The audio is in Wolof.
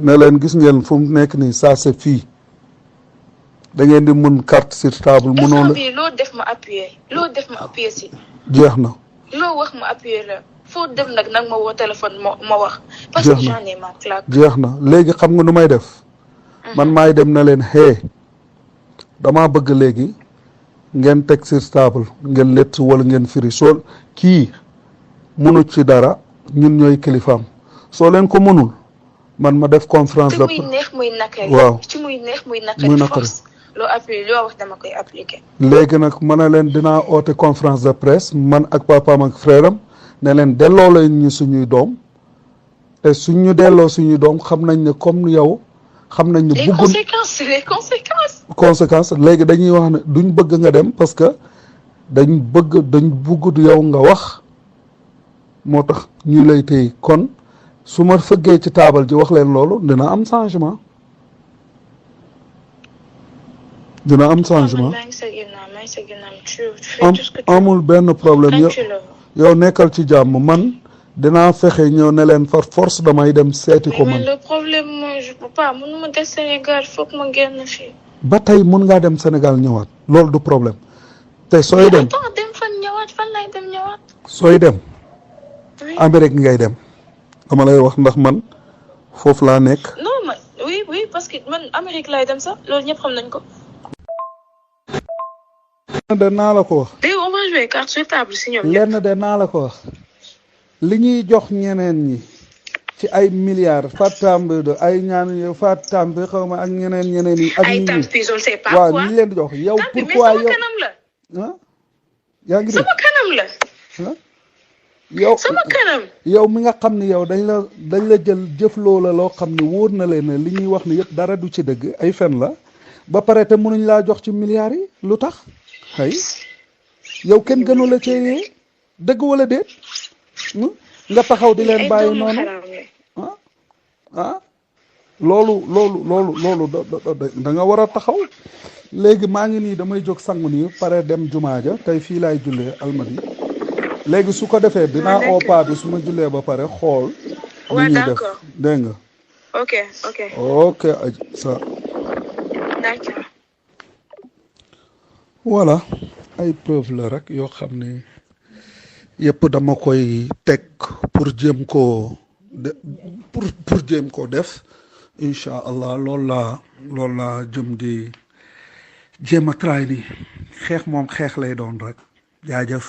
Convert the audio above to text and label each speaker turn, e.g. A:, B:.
A: ne leen gis ngeen fu mu nekk nii ça c'est fii da ngeen di mun carte sur table mënoo la
B: loo def ma appuyer si.
A: jeex na.
B: loo wax ma appuyer la foo dem nag ma woo téléphone ma wax. parce que j'en ai marre claque.
A: jeex na léegi xam nga nu may def. man maay dem na leen damaa bëgg léegi ngeen teg sur table ngeen lett wala ngeen firi soo kii mënu ci dara ñun ñooy kilifaam soo leen ko mënul man ma def conférence de
B: muy neex muy nakari.
A: waaw
B: ci muy neex muy nakari force loo appuyer loo wax dama koy appliquer.
A: léegi nag ma ne leen dinaa oote conférence de presse man ak papaam ak frère am ne leen delloo leen ñu suñuy doom te suñ ñu delloo suñuy doom xam nañ ne comme yow xam nañ ne
B: les
A: conséquences léegi dañuy wax ne duñ bëgg nga dem parce que dañ bëgg yow nga wax moo tax ñu lay téye kon su ma fëggee ci taabal ji wax leen loolu dina am changement amul benn problème yow nekkal ci jàmm man dinaa fexe ñëw ne leen par force damay dem seeti ko man.
B: le problème mooy je peux pas mënuma des Sénégal foog ma génn fii.
A: ba tey mën ngaa dem Sénégal ñëwaat loolu du problème te sooy dem
B: dem fan ñëwaat fan lay dem ñëwaat.
A: sooy dem Amérique ngay dem dama lay wax ndax man foofu laa nekk.
B: non man oui parce que man Amérique lay dem sax loolu ñëpp xam nañ ko.
A: de naa la ko wax.
B: léegi on va jouer carte sur table si ñoom
A: lenn de naa la ko wax. li ñuy jox ñeneen ñi ci ay milliards Fatambe de ay ñaan Fatambe xaw ma ak ñeneen yi. ak
B: ay tampi je ne sais pas
A: waaw
B: quoi
A: li leen di jox yow.
B: pourquoi yow kanam la.
A: ah yaa ngi
B: sama kanam la.
A: ah yow
B: sama kanam.
A: yow mi nga xam ne yow dañ la jël jëf loola loo xam ne wóor na leen ne li ñuy wax ne yëpp dara du ci dëgg ay fen la ba pare te mënuñ laa jox ci milliards yi lu tax ay yow kenn gënu la cee dëgg wala déet. nga taxaw di leen bàyyi noonu loolu da nga war a taxaw léegi maa ngi nii damay jóg sangu nii pare dem jumaa ja tey fii laay jullee almadi léegi su ko defee dinaa oo paa bi su ma jullee ba pare xool li ñuy def dégg nga ok ça
B: d'accord
A: voilà ay preuve la rek yoo xam ne yëpp dama koy teg pour jéem koo def incha allah loolu laa jëm di jéem a try ni xeex moom xeex lay doon rek jaajëf